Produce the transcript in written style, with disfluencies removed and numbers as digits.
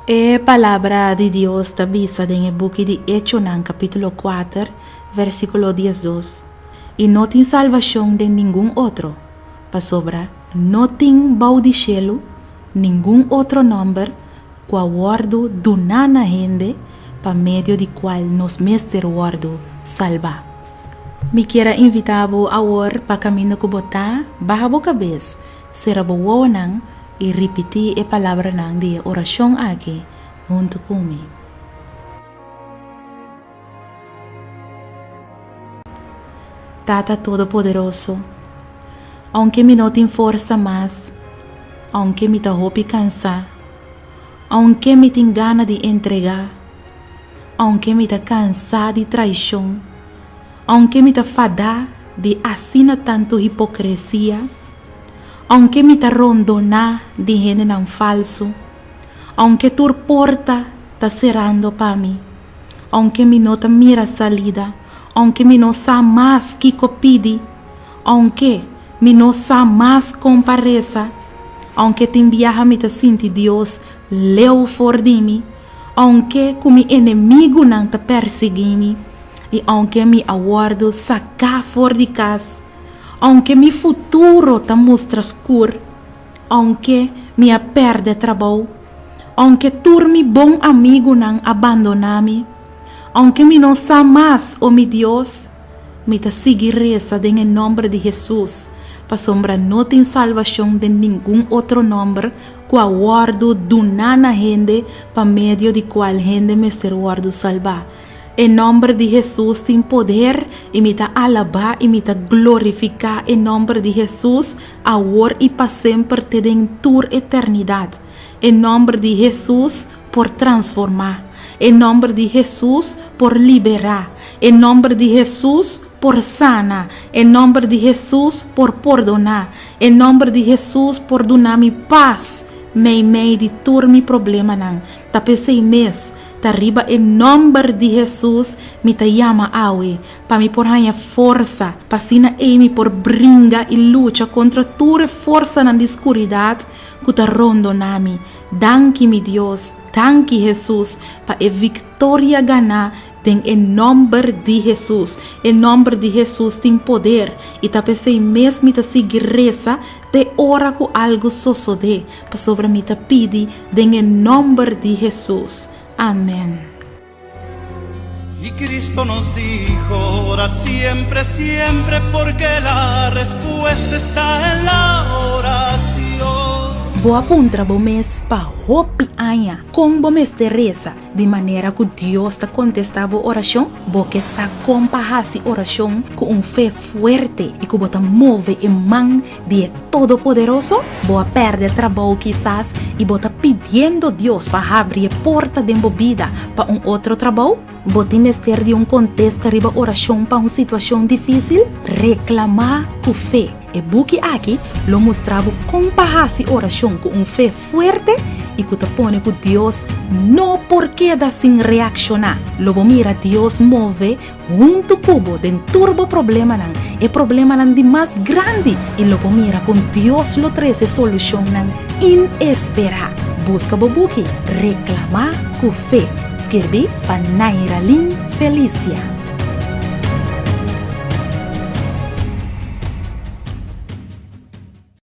E Palabra di Dios ta bisa den e buki di Echonan kapítulo kuater, versíkulo diesdos, I no tin salbashon den ningun otro, pasobra no tin bou di shelu ningun otro nòmber ku a wòrdu duná na hende pa medio di kual nos mester wòrdu salbá. Mi kier a invitá bo awor pa kaminda ku bo ta, baha bo kabes, sera bo wowonan i ripití e palabranan di e orashon aki huntu ku mi. Tata Todopoderoso, ounke mi no tin forsa mas, ounke mi ta hopi kansá, ounke mi tin gana di entregá, ounke mi ta kansá di traishon, ounke mi ta fadá di asina tantu hipokresia, ounke mi ta rondoná di hendenan falsu, ounke tur porta ta serando pa mi, ounke mi no ta mira salida, ounke mi no sa mas kiko pidi, ounke mi no sa mas kon pa resa, ounke tin biaha mi ta sinti Dios leu for di mi, ounke ku mi enemigunan ta persiguí mi, i ounke mi a wòrdu saká for di kas, ounke mi futuro ta mustra skur, ounke mi a pèrdè trabou, ounke tur mi bon amigunan a bandoná mi, ounke mi no sa mas, o mi Dios, mi ta sigui resa den e nòmber di Hesus, pasobra no tin salbashon den ningun otro nòmber ku a wòrdu duná na hende pa medio di kual hende mester wòrdu salbá. E nòmber di Hesus tin poder i mi ta alabá i mi ta glorifiká e nòmber di Hesus awor i pa semper te den tur eternidat. E nòmber di Hesus por transformá. E nòmber di Hesus por liberá. E nòmber di Hesus por sana. E nòmber di Hesus por pordoná. E nòmber di Hesus por duna mi pas meimei di tur mi problemanan. Ta p'esei mes, ta riba e nòmber di Hesus mi ta yama awe, pa mi por haña forsa, pa asina ei mi por bringa i lucha kontra tur e forsanan di skuridat ku ta rondoná mi. Danki, mi Dios, danki, Hesus, pa e viktoria ganá den e nòmber di Hesus. E nòmber di Hesus tin poder, i ta p'esei mes mi ta sigui resa te ora ku algu sosodé, pasobra mi ta pidi den e nòmber di Hesus. Amèn. Y Cristo nos dijo, orad siempre, siempre, porque la respuesta está en la oración. Bo a puntra bo mes pa hopi aña kon bo mester resa di manera ku Dios ta kontestá bo orashon? Bo ke sa kon pa hasi orashon ku un fe fuerte i ku bo ta move e man di e Todopoderoso? Bo a pèrdè trabou kisas i bo ta pidiendo Dios pa habri e porta den bo bida pa un otro trabou? Bo tin mester di un kontesta riba orashon pa un situashon difísil? Reklamá ku fe! E buki aki lo mustra bo kon pa hasi orashon ku un fe fuerte i ku ta pone ku Dios no por keda sin reakshoná. Lo bo mira Dios move Huntu ku bo den tur bo problemanan, e problemanan di mas grandi, i lo bo mira kon Dios lo trese solushonnan inesperá. Buska bo buki Reklamá ku Fe, skirbí pa Nairalyn Felicia.